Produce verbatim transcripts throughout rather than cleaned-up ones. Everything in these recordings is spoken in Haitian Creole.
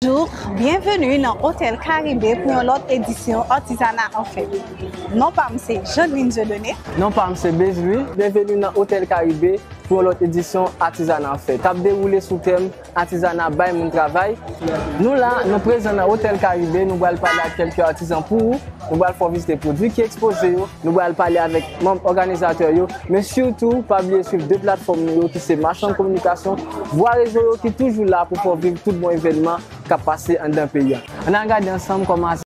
Bonjou, byenveni nan Otèl Karibe pou yon lòt edisyon Artisanat en Fête. Non pa m se Jeanline Dieudonné. Non pa m se Bezlui. Byenveni nan Otèl Karibe pou yon lòt edisyon Artisanat en Fête k ap dewoule sou tèm Atizana bay moun travay. Nou la, nou prezan nan Otèl Karibe, nou pral pale ak kèlke atizan pou ou. Nou pral fè w vizite pwodui ki ekspoze yo, nou pral pale avèk manm òganizatè yo, men sitou, pa bliye swiv de platfòm nou yo ki se Machann Kominikasyon, Vwa Rezo yo ki toujou la pou fè w viv tout bon evènman k ap pase anndan peyi a. Ann al gade ansanm kòman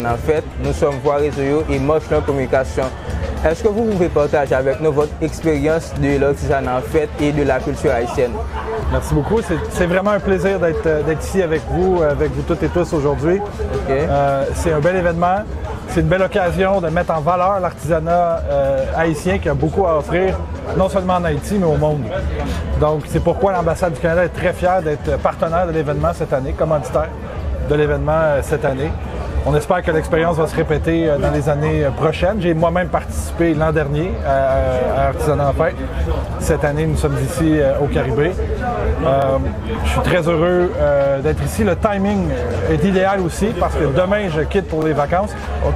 An fèt, nous sommes Voix Réseau yo et Marchand Communication. Est-ce que vous pouvez partager avec nous votre expérience de l'artisanat en fête et de la culture haïtienne? Merci beaucoup. C'est, c'est vraiment un plaisir d'être, euh, d'être ici avec vous, avec vous toutes et tous aujourd'hui. Ok. Euh, c'est un bel événement. C'est une belle occasion de mettre en valeur l'artisanat, euh, haïtien qui a beaucoup à offrir, non seulement en Haïti, mais au monde. Donc, c'est pourquoi l'ambassade du Canada est très fière d'être partenaire de l'événement cette année, commanditaire de l'événement, euh, cette année. On espère que l'expérience va se répéter, euh, dans les années, euh, prochaines. J'ai moi-même participé l'an dernier à, à Artisanat en Fête. Cette année, nous sommes ici, euh, au Caribe. Euh, je suis très heureux, euh, d'être ici. Le timing est idéal aussi parce que demain, je quitte pour les vacances.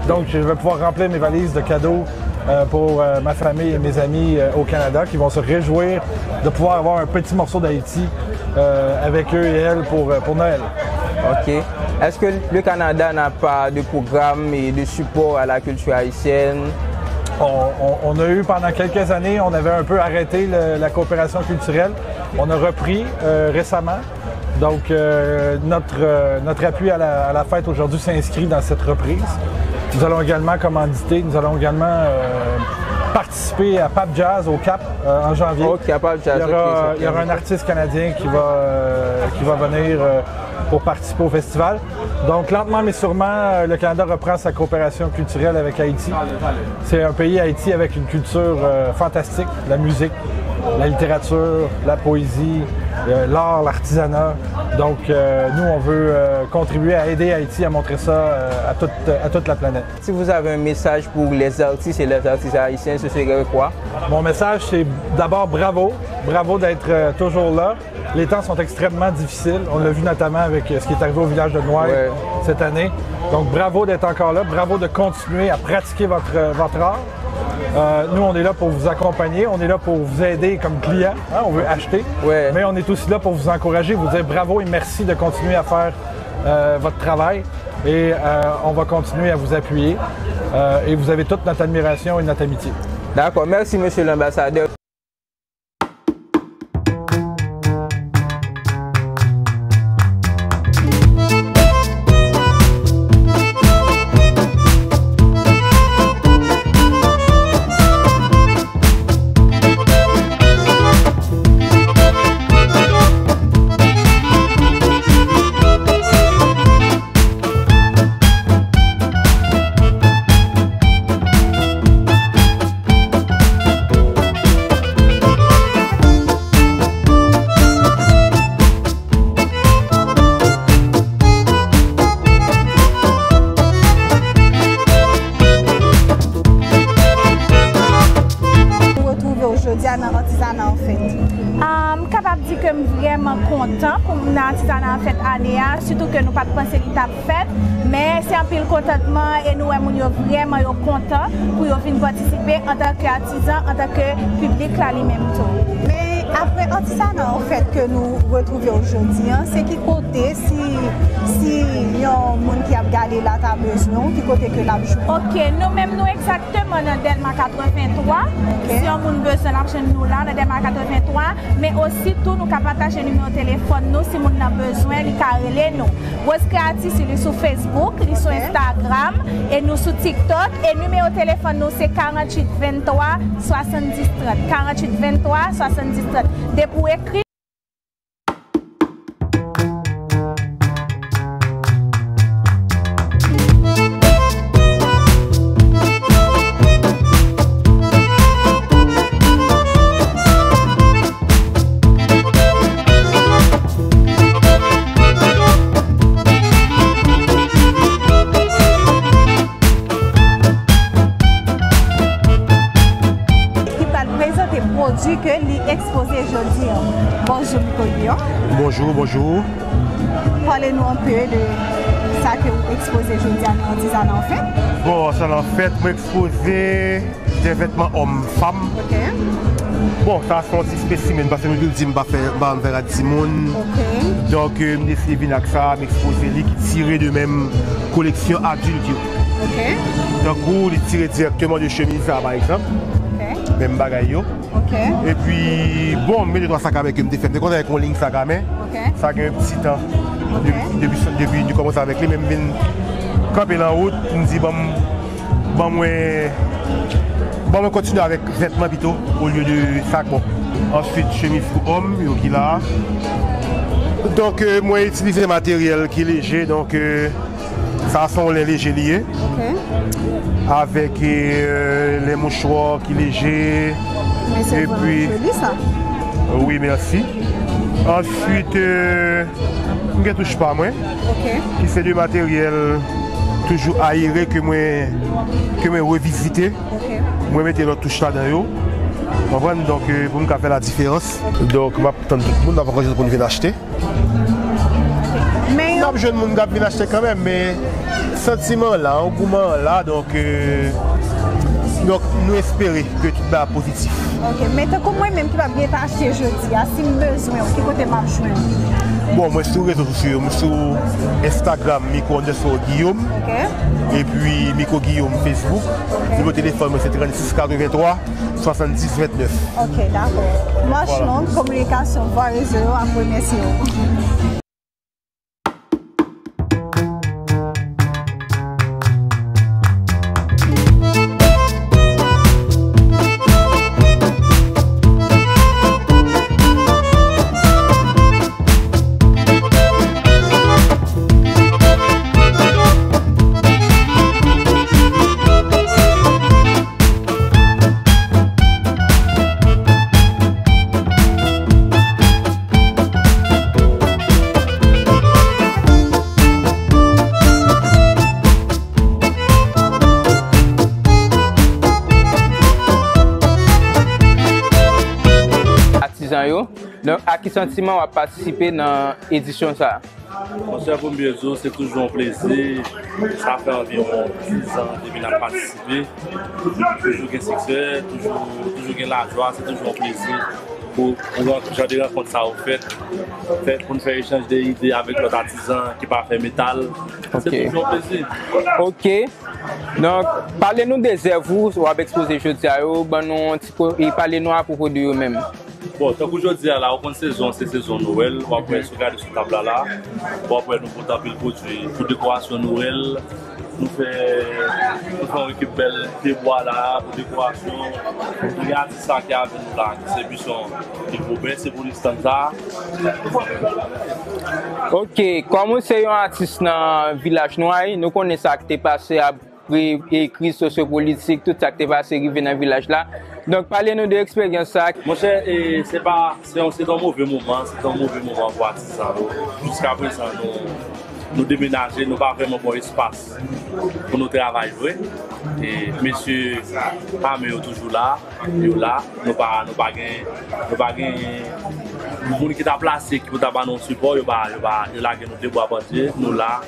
Donc, je vais pouvoir remplir mes valises de cadeaux, euh, pour, euh, ma famille et mes amis, euh, au Canada qui vont se réjouir de pouvoir avoir un petit morceau d'Haïti, euh, avec eux et elles pour, euh, pour Noël. Ok. Est-ce que le Canada n'a pas de programme et de support à la culture haïtienne? On, on- on a eu pendant quelques années, on avait un peu arrêté le- la coopération culturelle. On a repris, euh, récemment. Donc, euh, notre, euh, notre appui à la, à la fête aujourd'hui s'inscrit dans cette reprise. Nous allons également commanditer, nous allons également, euh, participer à Pap Jazz au Cap, euh, en janvier. Ok, à Pap Jazz, Il y aura, ok, il y aura un artiste canadien qui va, euh, qui va venir, euh, pour participer au festival. Donc, lentement mais sûrement, euh, le Canada reprend sa coopération culturelle avec Haïti. C'est un pays, Haïti, avec une culture, euh, fantastique, la musique, la littérature, la poésie, euh, l'art, l'artisanat. Donc, euh, nous, on veut, euh, contribuer à aider Haïti à montrer ça, euh, à toute, à toute la planète. Si vous avez un message pour les artistes et les artistes haïtiens, ce serait quoi? Mon message, c'est d'abord bravo. Bravo d'être, euh, toujours là. Les temps sont extrêmement difficiles. On l'a vu notamment avec, euh, ce qui est arrivé au village de Noailles, ouais, cette année. Donc, bravo d'être encore là. Bravo de continuer à pratiquer votre, euh, votre art. Euh, nous, on est là pour vous accompagner. On est là pour vous aider comme client. Hein, on veut acheter. Ouais. Mais on est aussi là pour vous encourager, vous dire bravo et merci de continuer à faire, euh, votre travail. Et, euh, on va continuer à vous appuyer. Euh, et vous avez toute notre admiration et notre amitié. D'accord. Merci, monsieur l'ambassadeur. Pou retwouve w jodi a nan Artisanat en Fête. Ah, m kapab di ke m vrèman kontan pou m nan Artisanat en Fête ane a, sitou ke nou pa t panse li t ap fèt, men se anpil kontantman e nou wè moun yo vrèman yo kontan pou yo vin patisipe antanke atizan, antanke piblik la li menm tou. Men Apre Atisana an fèt ke nou retwouve w jodi an, se ki kote, si, si yon moun ki ap gade la ta bezwen w, ki kote ke l ap jwenn? Ok, nou menm nou egzakteman nan Dèlma katrevenntwa. Ok. Si yon moun bezwen, l ap jwenn nou la nan Dèlma katrevenntwa. Men osi tou, nou ka pataje nimewo telefòn nou. Si moun nan bezwen, li ka rele nou. Rose Creative, li sou Facebook, li sou Ok. Instagram, e nou sou TikTok. E nimewo telefòn nou se karanntuit venntwa swasanndis trant. Karanntuit venntwa swasanndis trant. Depi w ekri. Ki pral prezante pwodui ke li ekspoze jodi an. Bonjou, Miko Guillaume. Bonjou, bonjou. Pale nou anpe de sa ke w ekspoze jodi a nan Atisana an fèt. Bon, sa an fèt, mwen ekspoze de vètman òm, fanm. Ok. Bon, sa se yon ti espesimen, paske nou toujou di m pa fè, m pa fè rad timoun. Ok. Donk, euh, m deside vin ak sa, m ekspoze li ki tire de menm koleksyon adilt yo. Ok. Tankou li tire dirèkteman de chemiz sa, pa egzanp. Ok. Menm bagay yo. Ok. Epi, bon, m mete twa sak a men ke m te fè. M te konn avèk yon liy sak a men. Ok. Sa gen yon ti tan. Ok. Depi, depi, depi nou kòmanse avèk li, men m vin kanpe l an wout, m di, ban m, ban mwen, ban mwen kontinye avèk vètman pito, olye de sak, bon. Answit, chemiz pou òm, yo ki la. Donk, euh, mwen itilize materyèl ki leje, donk, euh, Sa se yon len leje li ye. Ok. Avèk, euh, les mouchoirs ki leje. Men se vrèman joli sa. Wi, mèsi. Answit, euh, m gen touch pa mwen. Ok. Ki se de materyèl toujou ayere ke mwen, ke mwen revizite. Ok. Mwen mete lòt touch ladan yo. Konprann? Donk, euh, pou m ka fè la diferans. Donk, m ap tann tout moun, n ap rankontre pou n vin achte. Men n ap jwenn moun k ap vin achte kanmenm, men santiman an la, angouman an la, donk, euh, donk, nou espere ke tout bagay pozitif. Ok, men tankou mwen menm ki p ap gen tan achte jodi a, si m bezwen w, ki kote m ap jwenn ou? Bon, mwen sou rezo sosyo yo, mwen sou Instagram, Miko underscore Guillaume, Ok. epi Miko Guillaume Facebook, Ok. nimewo telefòn mwen se trannsis katrevenntwa, swasanndis vennèf. Ok, dakò. Mach long, kominikasyon, vwa rezo yo ap remèsye w. Atizan yo. Donk, ak ki santiman w ap patisipe nan edisyon sa a? Monchè, pou m byen di w, se toujou yon plezi. Sa fè anviwon diz an depi n ap patisipe. Toujou gen siksè, toujou, toujou gen lajwa, se toujou yon plezi pou, pou jan de rankont sa yo fèt, fèt pou n fè echanj de ide avèk lòt atizan ki pa fè metal. Se Ok. toujou yon plezi. Ok. Donk, pale nou de zèv ou w ap ekspoze jodi a yo, ban nou yon ti ko-, e pale nou apwopo de yo menm. Bon, tankou jodi a la, ou konn sezon, se sezon Nwèl. W ap wè, si w gade sou tab la la, w ap wè nou pote anpil pwodui pou dekorasyon Nwèl. Nou fè, nou fè yon ekip bèl pye bwa la pou dekorasyon. Nou gen atis sa ki avè nou la, ki se Buisson Gilbert, se pou li stand sa. Ok, kòm ou se yon atis nan Vilaj Nway, nou konnen sa k te pase a pre-, e kriz sosyopolitik, tout sa k te pase rive nan vilaj la. Donk, pale nou de eksperyans sa. Monchè, e, se pa, se yon, se yon move moman, se yon move moman pou atizan yo. Jiska prezan, nou, nou demenaje, nou pa vrèman gen espas pou nou travay vre. E mesye ame yo toujou la, yo la, nou pa, nou pa gen, nou pa gen moun ki ta plase, ki pou ta ban nou sipò, yo pa, yo pa, yo lage nou de bra pandye, nou la.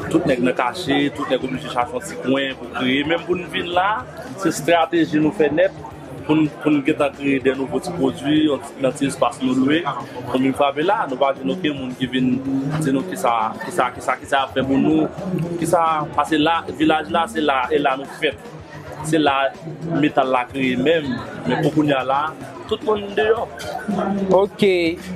Tout nèg nan kache, tout nèg oblije chache yon ti kwen pou kreye. Menm pou n vin la, se estrateji nou fè nèt. pou n, pou n gentan kreye de nouvo ti pwodui, yon ti, nan ti espas nou lwe, nou vin frape la, nou pa jwenn okenn moun ki vin di nou kisa, kisa, kisa, kisa y ap fè pou nou, kisa, paske la, vilaj la, se la, e la nou fèt. Se la metal la kreye menm, men pou kounye a la, tout moun deyò. Ok,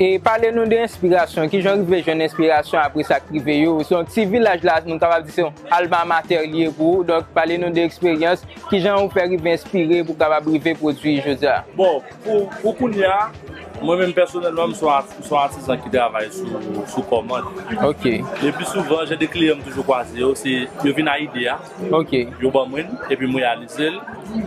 e pale nou de enspirasyon, kijan w rive jwenn enspirasyon apre sa k rive yo? Donk, si vilaj la, nou kapab di se yon alma mater li ye pou ou, donk pale nou de eksperyans, kijan ou fè rive enspire pou w kapab rive pwodui jodi a? Bon, pou, pou kounye a, mwen menm pèsonèlman, m se yon ati- m se yon atizan ki travay sou, sou kòmand. Ok. Le pli souvan, jan de kliyan m toujou kwaze yo, se yo vin a ide a, Ok. yo ban mwen, epi m reyalize l,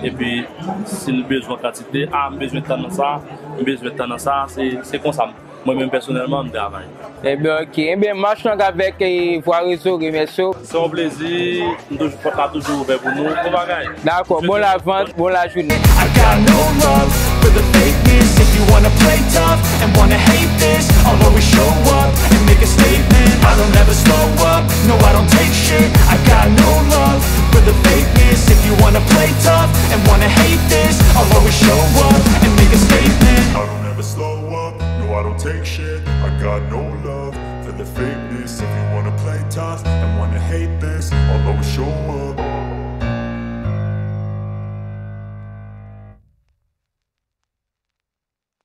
epi si l bezwen kantite, a, m bezwen tan nan sa, m bezwen tan nan sa, se, se konsa m, mwen menm pèsonèlman, m travay. Ebyen, ok. Ebyen, Marchand avèk e Vwa Rezo remèsye w. Se yon plezi, m toujou, pòt la toujou ouvè pou nou. Bon bagay. Dakò, bon lavant, bon lajounen. I got no love for the fakeness. If you wanna play tough and wanna hate this, I'll always show up and make a statement. I don't ever slow up, no, I don't take shit. I got no love for the fakeness. If you wanna play tough and wanna hate this, I'll always show up and make a statement. I don't ever slow up, no, I don't take shit. I got no love for the fakeness. If you wanna play tough and wanna hate this, I'll always show up.